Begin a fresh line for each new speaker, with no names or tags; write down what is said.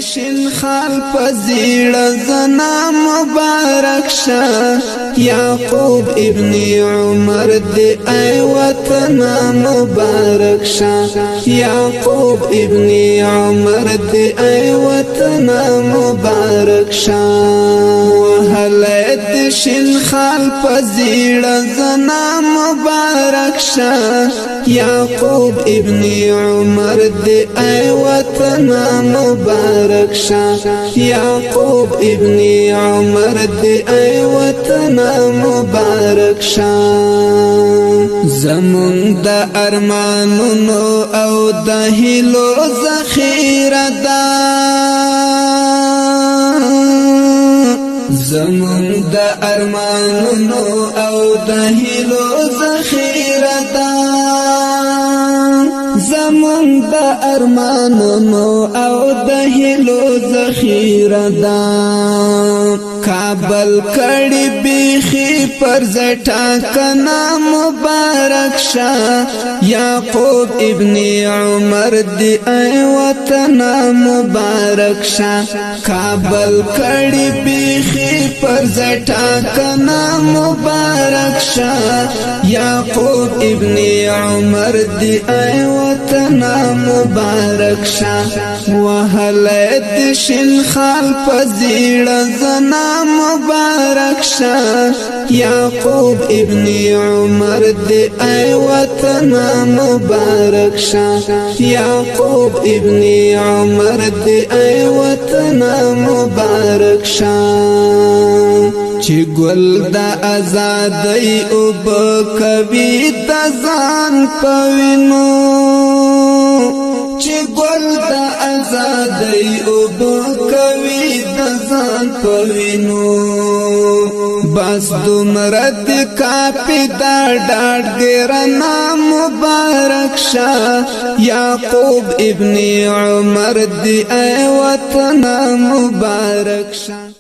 شین خال په زیړه زنا مبارک شه، یعقوب ابن عمر دی ای وطن مبارک شه، یعقوب ابن عمر دی ای وطن مبارک شه. وهله د شین خال په زیړه زنا مبارک شه، یعقوب ابن عمر دی ای وطن مبارک شه، یعقوب ابن عمر دی ای وطن مبارک شه. زمون د ارمانونو او د هیلو ذخیره ده، زمون د ارمانونو او د هیلو ذخیره ده، زمون د ارمانونو او د هیلو ذخیره ده. کابل کړي بیخي پر زټا کنا مبارک شه، یعقوب ابن عمر دی ای وطن مبارک شه. کابل کړي بیخي پر زټا کنا مبارک شه، یعقوب ابن عمر دی ای وطن مبارک شه. وهله د شین خال په زیړه زنا مبارک شه، یعقوب ابن عمر دی ای وطن مبارک شه، یعقوب ابن عمر دی ای وطن مبارک شه. چې ګل د ازادۍ او بکوي د ځان پوینو، چې ګل د ازادۍ او بکوي د ځان پوینو، بس دومره د کاپی دا ډاډ ګرنا مبارک شه، یعقوب ابن عمر دی ای وطن مبارک شه.